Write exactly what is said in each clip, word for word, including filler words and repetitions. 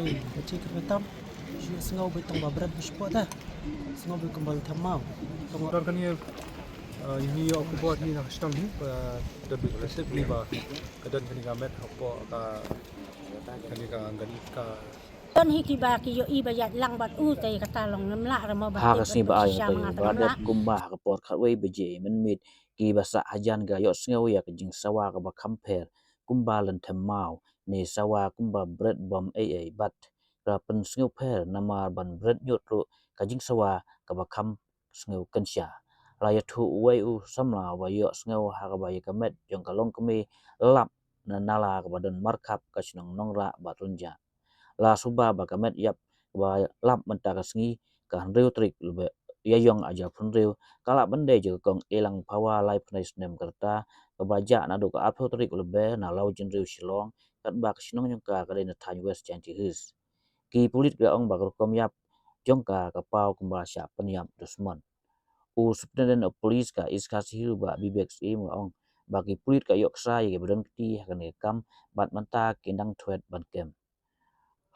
Ka chi ka tam. Shu sngew beit tang ba bret ba spot ta. Sngew beit kumba them maw. Tang dor kani, eh, ini yo ku bot ni na shnong ni, eh, da bit ka sep ni ba ka don kani ka met hapoh ka, kani ka, kani ka. Don hi kiba ki ïohi ba ïaid lang bad u te kata long ngam lah re mo ba. Ha ka sngi ba ai te ba dep kumba ha ka por khatwei baje mynmiet kiba sah hajan ka ïohsngew ïa ka jingsawa kaba kham pher kumba lynthem maw ne sawa kumba bret bom ei ei bad ka pynsngewpher namar ban bret ñiut ruh ka jingsawa kaba kham sngewkynsha. La ïathuh uwei u samla uba ïohsngew ha kaba ïa ka met jong ka longkmie lap na nala kaba don markhap ka shnong Nongrah bad Rynjah. La suba ba ka met ïap kaba lap mynta ka sngi ka hynriew tarik Lbe ïa ïong aja pynriew ka lah ban dei jong ka kong Ilang Phawa laiphew snem ka rta kaba jah naduh ka arphew tarik Lbe na Lawjynriew Shillong katba ka shnong jong ka ka dei na thaiñ West Jaintia Hills. Ki pulit ka ong ba ka rukom ïap jong ka ka paw kumba shah pynïap dusmon. U Superintendent of Police ka East Khasi Hills Bah Bibek Syiem ka ong ba ki pulit ka ïoh ksa ïa kiba don kti ha kane ka kam bad mynta ki dang thwet ban kem.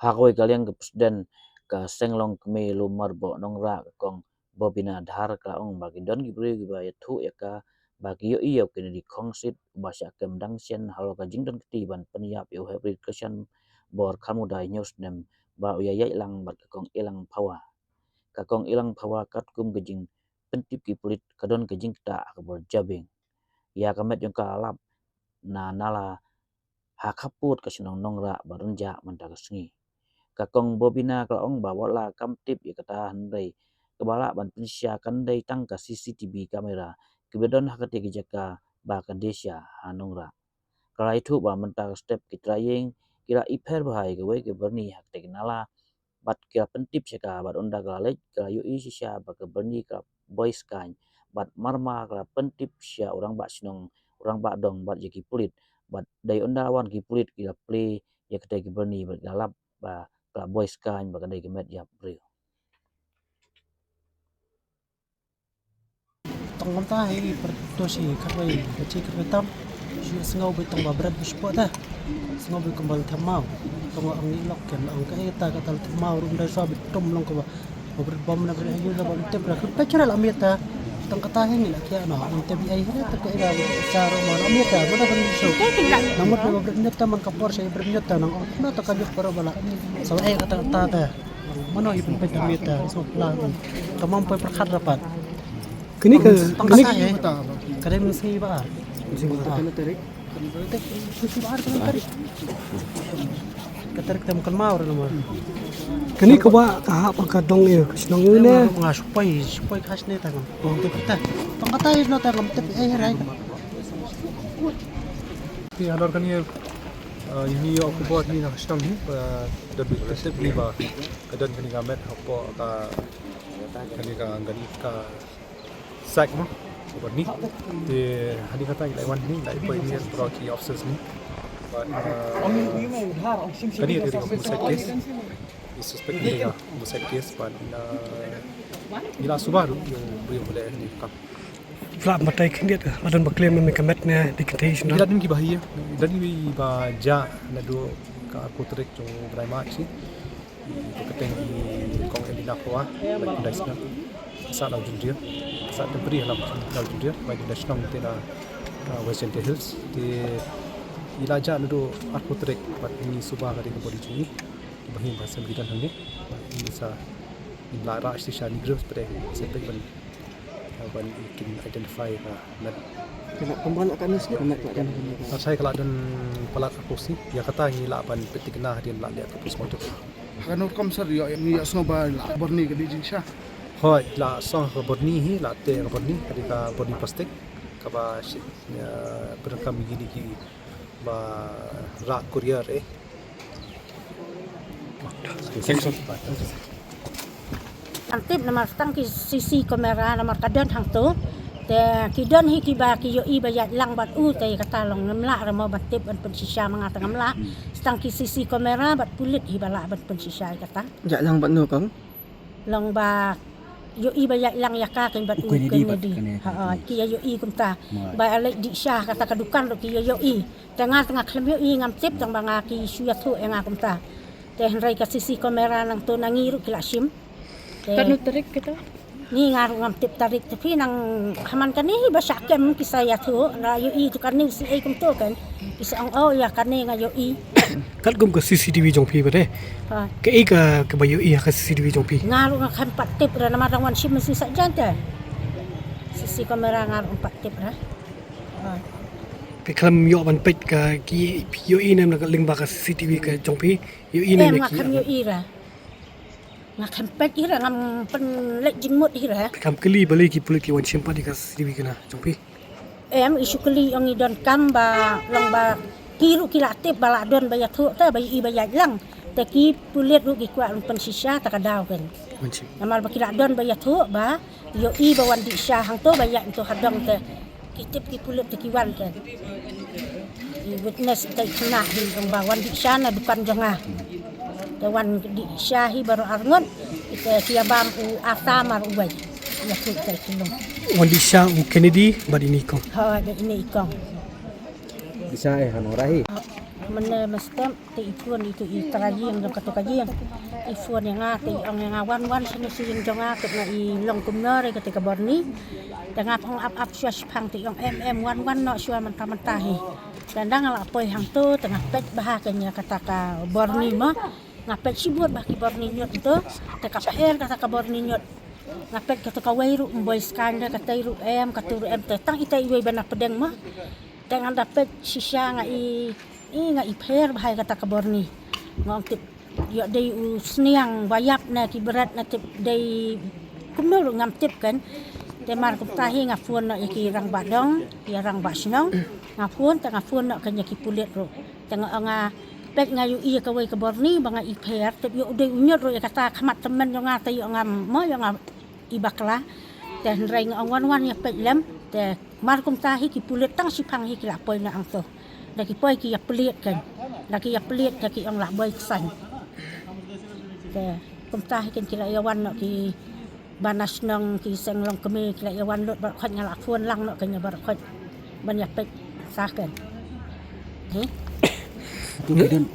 Ha kawei ka liang ka President ka Seng Longkmie Lum Marboh Nongrah ka kong Bobina Dhar ka la ong ba ki don ki briew kiba ïathuh ïa ka ba ki ïohi ïa u Kennedy Khongsit uba shah kem dang shen halor ka jingdon kti ban pynïap ïa u heprit Krishan Bor Kharmudai hynñiew snem ba u ïa ïaid lang bad ka kong Ilang Phawa. Ka kong Ilang Phawa katkum ka jingpyntip ki pulit ka don ka jingktah ha ka bor jabieng. Ïa ka met jong ka lap na nala ha khappud ka shnong Nongrah bad Rynjah mynta ka sngi. Ka kong Bobina ka la ong ba wat la kam tip ïa kata hynrei kaba lah ban pynshisha kan dei tang ka C C T V camera kiba don ha katei ka jaka ba ka Desha ha Nongrah. Ka la ïathuh ba mynta ka step ki trai ïing ki la ipher bha ïa kawei ka byrni ha katei ka nala bad ki la pyntip sha ka bad ynda ka la leit ka la ïohi shisha ba ka byrni ka la boi skaiñ bad marmar ka la pyntip sha u rangbah shnong, u rangbah dong bad ïa ki pulit bad dei ynda la wan ki pulit ki la plie ïa katei ka byrni bad ki la lap ba ka la boi skaiñ ba ka dei ka met ïap briew. Tang kumta hi per to shi kharwei ka chi kharwei tam. Shi sngew beit tang ba bret ba spot ta. Sngew beit kumba lynthem maw. Tang ong ngi lok ken ong ka ei ta kata lynthem maw rum dei sa beit tum long kaba. Ba bret bom na bret ayu na ba lynthem ra kharwei chara la miet ta. Tang kata hi ngi la kia na lynthem ei hi ta ka ei ra sa ro ma la miet ta ba da kan so. Nang mut ba bret miet ta man ka por shi bret miet ta nang ong na ta ka juk para bala. Sa ei kata ta ta. Mano i pynpeit da miet ta so pla. Tamam poi pyrkhat rapat. Kini ka, kini ka dei mynsngi ba ar. Mynsngi ba ar. Ka tarik tam kan mau re nama. Kini ka ba ka hap ka dong ïa ka shnong ïa ne. Nga supoi, supoi khas ne ta ngam. Tong te kita. Tong kata ïa no ta ngam te ai rai. Ti halor kani, eh, ini yo ku bot ni na shnong ni, eh, da bi ka tip ni ba ka don kani ka met hapoh ka, kani ka, kani ka sak mo, ka byrni. Te hani kata ngi la wan ni, la ipoi ni pro ki officers ni. But, eh, kani ka dei ka homicide case. Ngi suspect ni ka homicide case, but, eh, ngi la suba ruh ïa u briew ba leh ni ka. Pla batai khyndiat ka, la don ba klem me ka met ne di kynthei shin. Ngi la don ki ba hi, don ki ba ja naduh ka arphew tarik jong u bnai March. Ka kyrteng i kong Elina Phawa, ba kynthei shin. Sa Lawjynriew. Sa temporary ha Lawjynriew, ba kynthei shnong te na, uh, West Jaintia Hills. Te i la ja naduh arphew tarik, bad ngi suba ka dei ka body jong i. Ba hi ba sem ki don hangne. Bad ngi sa ngi la rah shisha ni group spread. Sa pek ban Ban kin identify ka met. Kena pembalak kat ni sikit. Met kat ni. Asai ka la don palat aku si. Ïa kata ngi lah ban pynthikna hadien lah leh ka postmortem. Hakan rukom sir ïa ngi ïa snow ba la byrni ka dei jingshisha. Hoi, la song ka byrni hi, la te ka byrni, ka dei ka byrni plastik. Kaba shi, ïa, pyndonkam ïa kine ki ba rah courier eh. Thank you, sir. Ngam tip namar tang ki C C camera namar ka don hangto. Te ki don hi kiba ki ïohi ba ïaid lang bad u te kata long ngam lah re mo ban tip ban pynshisha ma nga te ngam lah. Tang ki C C camera bad pulit hi ba lah ban pynshisha ïa kata. Ïaid lang bad no kong? Long ba ïohi ba ïaid lang ïa ka kin bad u Kennedy. Ha, ki ïa ïohi kumta. Ba ïa leit dih sha kata ka dukan ruh ki ïa ïohi. Te nga te nga khlem ïohi ngam tip tang ba nga ki shu ïathuh ïa nga kumta. Te hynrei ka C C camera nangto na ngi ruh ki la shim. Te Katno tarik kata? Ngi nga ruh ngam tip tarik, te phi nang ha man kane hi ba shah kem ki sa ïathuh, la ïohi tu kane u C A kumto kan. Ki sa ong oh ïa kane nga ïohi. Katkum ka C C T V jong phi ba te. Ha. Kaei ka kaba ïohi ha ka C C T V jong phi? Nga ruh nga khlem pat tip re namar dang wan shim mynsiem sa jan te. C C camera nga ruh ngam pat tip re. Ha. Phi khlem ïoh ban peit ka ki ïohi ne em na ka lyngba ka C C T V ka jong phi? Ïohi ne em Em na nga ki? khlem ïohi re. Nga khlem peit hi re, ngam pynleit jingmut hi re. Phi khlem kylli balei ki pulit ki wan shim pat ïa ka C C T V kane jong phi? Em i shu kylli ong i donkam ba long ba ki ruh ki la tip ba la don ba ïathuh te ba i ba ïaid lang. Te ki pulit ruh ki kwah ban pynshisha ta ka daw kan. Wan shim. Namar ba ki la don ba ïathuh ba ïohi ba wan dih sha hangto ba ïaid to ha dong te ki tip ki pulit te ki wan kan. I witness te i khynnah hi ong ba wan dih sha na dukan jong nga. Te wan dih sha hi baroh arngut. Te ki ïa bam u Arthur mar u wei. Ïathuh te ki long. Wan dih sha u Kennedy bad ine i kong. Hooid, ine i kong. Dih sha eh ha Nongrah hi. Mynne mynstep te i phone itu i trai ïing jong kato ka ïing. I phone ïa nga te i ong ïa nga wan wan shane sha ïing jong nga, te nga i long kumno re kata ka Borni. Te nga ong ap ap shuwa shipang te i ong em em wan wan noh shuwa mynta mynta hi. Te nda nga la poi hangto te nga peit bha kane ïa kata ka Borni mo. Nga peit shibun bha ki Borni ñiut to te ka pher kata ka Borni ñiut. Nga peit kato kawei ruh ym boi skaiñ re, katei ruh em, kato ruh em, te tang itei iwei ba na pdeng mo. Te nga da peit shisha nga i i nga i pher bha ïa kata ka Borni. Nga ong tip ïoh dei u sniang ba ïap ne ki bret ne tip dei kumno ruh ngam tip kan. Te mar kumta hi nga phone noh ïa ki rangbah dong, ïa rangbah shnong. Nga phone te nga phone noh kan ïa ki pulit ruh. Te nga ong nga peit nga ïohi ïa kawei ka Borni ba nga i pher, tip ïoh dei u ñiut ruh ïa kata khmat tymmen jong nga te ïoh ngam mo ïoh nga i bakla. Te hynrei nga ong wan wan ïa peit lem. Te mar kumta hi ki pulit tang shipang hi ki la poi na angto. Da ki poi ki ïa plie kan. Da ki ïa plie da ki ong la boi ksan. Te kumta hi kan ki la ïa wan noh ki bana shnong ki seng longkmie ki la ïa wan lut baroh khoit, nga la phone lang noh kan ïa baroh khoit ban ïa peit sa kan. Hi. Tu ki don